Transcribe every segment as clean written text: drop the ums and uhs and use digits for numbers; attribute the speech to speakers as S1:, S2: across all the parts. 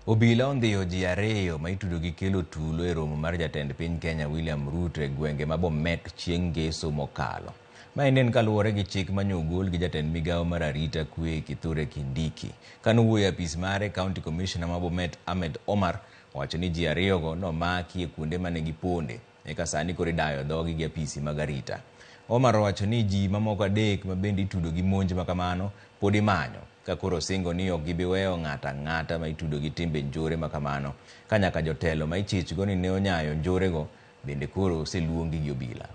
S1: Obila ondhiyo ji ariyo ma itudo gi kelo tulo e romo mar jatend piny Kenya William Ruto e gwenge ma Bomet chieng' ngeso mokalo. Maendi en kaluwore gi chik mane ogol gi jatend migawo mar arita kwe Kithure Kindiki. Kanowuoyo e apis mare, County Commissioner ma Bomet Ahmed Omar owacho ni ji ariyogo nomaki e kuonde mane giponde eka sani koro idayo dhogi gi apisi mag arita. Omar owacho ni ji mamoko adek ma bende itudo gi monj ma kamano pod imanyo ka koro osingo ni ok gibi weyo ng'ato ang'ata ma itudo gi timbe njore ma kamano ka nyaka jotelo ma ichichgo ni ne onyayo njorego bende koro oseluongi gi obila.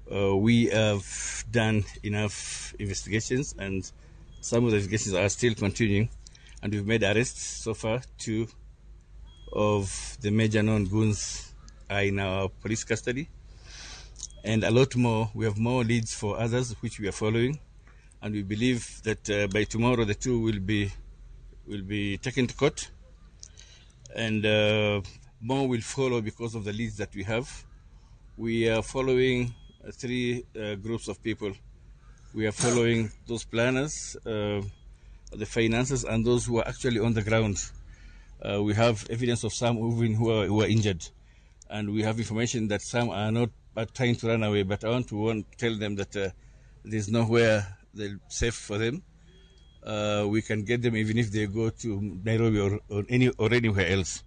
S2: We have done enough investigations, and some of the investigations are still continuing, and we've made arrests so far. 2 of the major known goons are in our police custody, and a lot more. We have more leads for others which we are following, and we believe that by tomorrow the 2 will be taken to court, and more will follow because of the leads that we have. We are following 3 groups of people. We are following those planners, the financiers, and those who are actually on the ground. We have evidence of some even who are injured, and we have information that some are not are trying to run away. But I want to tell them that there's nowhere they're safe for them. We can get them even if they go to Nairobi or anywhere else.